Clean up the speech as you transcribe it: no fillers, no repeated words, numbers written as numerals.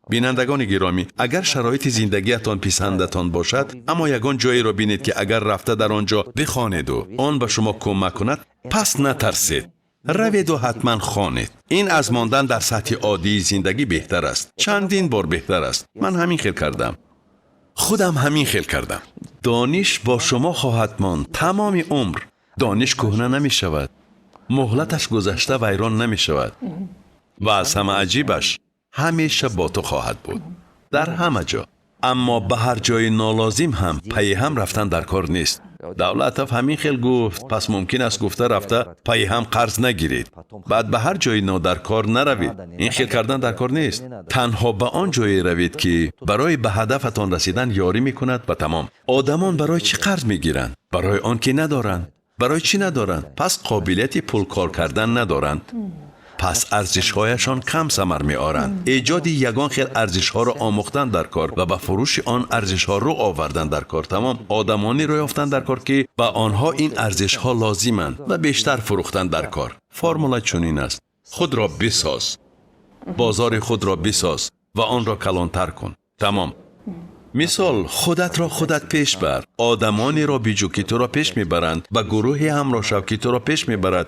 Бинандагони гиромӣ, агар шароити зиндагиятон писандатон бошад, аммо ягон ҷоеро бинед, ки агар рафта дар он ҷо бихонеду он ба шумо кӯмак кунад, пас натарсед, раведу ҳатман хонед. Ин аз мондан дар сатҳи оддии зиндагӣ беҳтар аст, чандин бор беҳтар аст. Ман ҳамин хел кардам, худам ҳамин хел кардам. Дониш бо шумо хоҳад монд тамоми умр. Дониш кӯҳна намешавад, муҳлаташ гузашта вайрон намешавад ва аз ҳама аҷибаш, ҳамеша бо ту хоҳад буд дар ҳама ҷо. Аммо ба ҳар ҷои нолозим ҳам пайи ҳам рафтан дар кор нест. Давлатов ҳамин хел гуфт, пас мумкин аст гуфта рафта пайи ҳам қарз нагиред, баъд ба ҳар ҷои нодаркор наравед. Ин хел кардан дар кор нест. Танҳо ба он ҷое равед, ки барои ба ҳадафатон расидан ёрӣ мекунад, ва тамом. Одамон барои чӣ қарз мегиранд? Барои он ки надоранд. Барои чӣ надоранд? Пас қобилияти пул кор кардан надоранд, пас арзишҳояшон кам самар меоранд. Эҷоди ягон хел арзишҳоро омӯхтан дар кор ва ба фурӯши он арзишҳо рӯ овардан дар кор. Тамом. Одамонеро ёфтан дар кор, ки ба онҳо ин арзишҳо лозиманд, ва бештар фурӯхтан дар кор. Формула чунин аст: худро бисоз, бозори худро бисоз ва онро калонтар кун. Тамом. Мисол, худатро худат пеш бар, одамонеро биҷӯ, ки туро пеш мебаранд, ба гурӯҳе ҳамроҳ шав, ки туро пеш мебарад.